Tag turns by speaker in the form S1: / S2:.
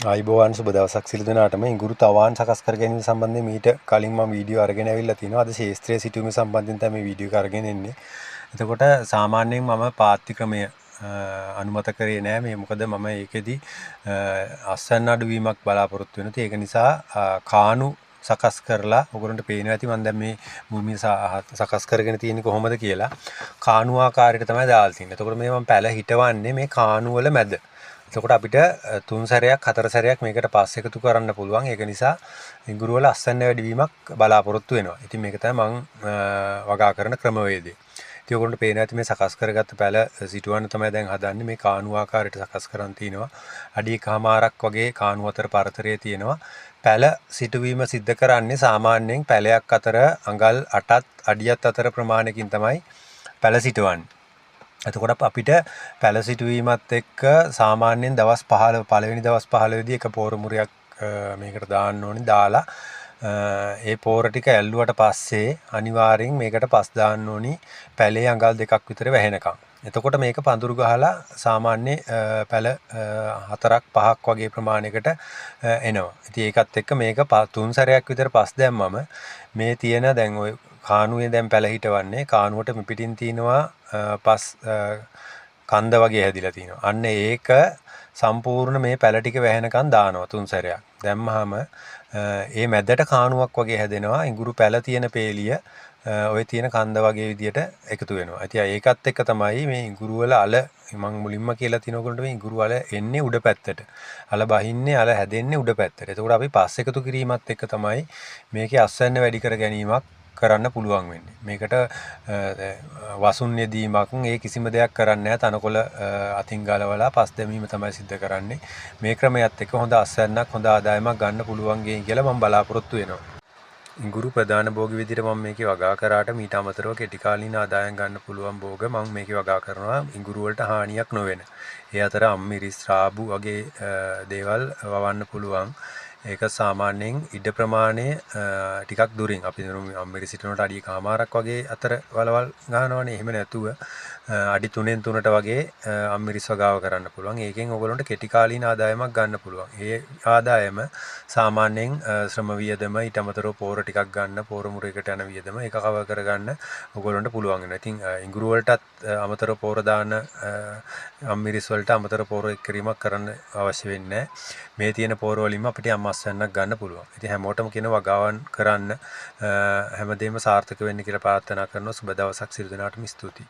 S1: ආයුබෝවන් සුබ දවසක් සියලු දෙනාටම. ඉඟුරු තවාන් සකස් කර ගැනීම සම්බන්ධයෙන් මීට කලින් මම වීඩියෝ අරගෙන ඇවිල්ලා තිනවා. අද ශේස්ත්‍රීය සිටුවීම සම්බන්ධයෙන් තමයි මේ වීඩියෝ එක අරගෙන එන්නේ. එතකොට සාමාන්‍යයෙන් මම පාත්ති ක්‍රමය අනුමත කරේ නෑ. මේ මොකද මම ඒකෙදි අස්වැන්න අඩුවීමක් බලාපොරොත්තු වෙනවා. ඒක නිසා කානු සකස් කරලා ඔයගොල්ලන්ට පේනවා ඇති මම දැන් මේ භූමිය සකස් කරගෙන තියෙන්නේ කොහොමද කියලා. කානු ආකාරයට තමයි දාලා තින්නේ. එතකොට මේ මම පැල හිටවන්නේ මේ කානු වල මැද. එතකොට අපිට තුන් සැරයක් හතර සැරයක් මේකට පස් එකතු කරන්න පුළුවන්. ඒක නිසා ඉඟුරු වල අස්වැන්න වැඩිවීමක් බලාපොරොත්තු වෙනවා. ඉතින් මේක තමයි මං වගා කරන ක්‍රමවේදය. ඉතින් ඔයගොල්ලන්ට පේනවා ඇති මේ සකස් කරගත්ත පැල සිටුවන්න තමයි දැන් හදන්නේ. මේ කානු ආකාරයට සකස් කරන් තිනවා. අඩි 1.5ක් වගේ කානු අතර පරතරය තියෙනවා. පැල සිටුවීම සිද්ධ කරන්නේ සාමාන්‍යයෙන් පැලයක් අතර අඟල් 8ත් අඩියත් අතර ප්‍රමාණයකින් තමයි පැල සිටවන්නේ. එතකොට අපිට පැල සිටුවීමත් එක්ක සාමාන්‍යයෙන් දවස් 15 පළවෙනි දවස් 15 දී එක පෝර මුරයක් මේකට දාන්න ඕනි. දාලා ඒ පෝර ටික ඇල්ලුවට පස්සේ අනිවාර්යෙන් මේකට පස් දාන්න ඕනි පැලේ අඟල් 2ක් විතර වැහෙනකම්. එතකොට මේක පඳුරු ගහලා සාමාන්‍ය පැල 4ක් 5ක් වගේ ප්‍රමාණයකට එනවා. ඉතින් ඒකත් එක්ක මේක තුන් සැරයක් විතර පස් දැම්මම මේ තියෙන දැන් ඔය කානුවේ දැන් පැල හිටවන්නේ කානුවට පිටින් තියෙනවා පස් කන්ද වගේ හැදිලා තියෙනවා. අන්න ඒක සම්පූර්ණ මේ පැල ටික වැහෙනකන් දානවා තුන් සැරයක්. දැම්මහම ඒ මැදට කානුවක් වගේ හැදෙනවා. ඉඟුරු පැල තියෙන පේලිය ඔය තියෙන කන්ද වගේ විදියට එකතු වෙනවා. ඉතින් ඒකත් එක්ක තමයි මේ ඉඟුරු වල අල මං මුලින්ම කියලා තියෙන ඔයගොල්ලන්ට මේ ඉඟුරු අල එන්නේ උඩ පැත්තට. අල බහින්නේ අල හැදෙන්නේ උඩ පැත්තට. එතකොට අපි පස් එකතු කිරීමත් එක්ක තමයි මේකේ අස්වැන්න වැඩි කර ගැනීමක් කරන්න පුළුවන් වෙන්නේ. මේකට වසුන් යෙදීමක් ඒ කිසිම දෙයක් කරන්නේ නැහැ. තනකොළ අතින් ගලවලා පස් දැමීම තමයි සිද්ධ කරන්නේ. මේ ක්‍රමයත් එක්ක හොඳ අස්වැන්නක් හොඳ ආදායමක් ගන්න පුළුවන් ගෙයි කියලා මම බලාපොරොත්තු වෙනවා. ඉඟුරු ප්‍රධාන භෝග විදිහට මම මේකේ වගා කරාට මීට අමතරව කෙටි කාලීන ආදායම් ගන්න පුළුවන් භෝග මම මේකේ වගා කරනවා ඉඟුරු වලට හානියක් නොවන. ඒ අතර අම්මිරිස්, රාබු වගේ දේවල් වවන්න පුළුවන්. ඒක සාමාන්‍යයෙන් ඉඩ ප්‍රමාණය ටිකක් දුරින් අපි අම්මිරිස් හිටනකොට අඩි 1.5ක් වගේ අතර වලවල් ගහනවනේ. එහෙම නැතුව අඩි 3න් 3ට වගේ අම්මිරිස් වගාව කරන්න පුළුවන්. ඒකෙන් ඔයගොල්ලන්ට කෙටි කාලීන ආදායමක් ගන්න පුළුවන්. ඒ ආදායම සාමාන්‍යයෙන් ශ්‍රම වියදම ඊට අමතරව පෝර ටිකක් ගන්න, පෝර මුරයකට යන වියදම ඒක කවර් කරගන්න ඔයගොල්ලන්ට පුළුවන් වෙනවා. ඉතින් ඉඟුරු වලටත් අමතරව පෝර දාන අම්මිරිස් වලට අමතර පෝර එක් කිරීමක් කරන්න අවශ්‍ය වෙන්නේ නැහැ. මේ තියෙන පෝර වලින්ම අපිට යම් අස්වැන්නක් ගන්න පුළුවන්. ඉතින් හැමෝටම කියන වගාවන් කරන්න හැමදේම සාර්ථක වෙන්න කියලා ප්‍රාර්ථනා කරනවා. සුබ දවසක් සියලු දෙනාටම ස්තුතියි.